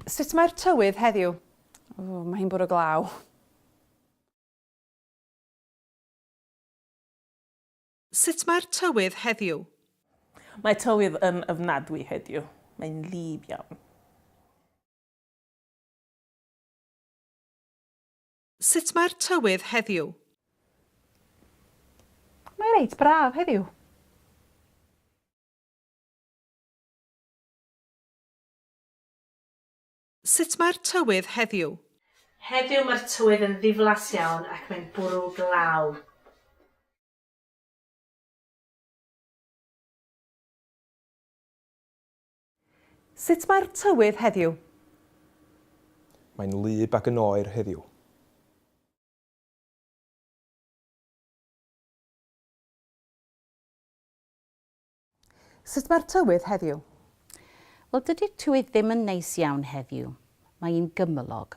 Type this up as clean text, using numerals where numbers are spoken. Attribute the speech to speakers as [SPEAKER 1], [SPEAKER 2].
[SPEAKER 1] Sut mae'r tywydd heddiw?
[SPEAKER 2] O, mae hi'n bwrw glaw.
[SPEAKER 1] Sut mae'r tywydd heddiw?
[SPEAKER 3] Mae tywydd yn ofnadwy heddiw. Mae'n wlyb iawn.
[SPEAKER 1] Sut mae'r tywydd heddiw? Mae reit braf heddiw. Sut mae'r tywydd heddiw?
[SPEAKER 4] Heddiw mae'r tywydd yn ddiflas iawn ac mae'n bwrw glaw.
[SPEAKER 1] Sut mae'r tywydd heddiw?
[SPEAKER 5] Mae'n wlyb ac yn oer heddiw.
[SPEAKER 1] Sut mae'r tywydd heddiw?
[SPEAKER 6] Wel, dydy'r tywydd ddim yn neis iawn heddiw. Mae hi'n gymylog.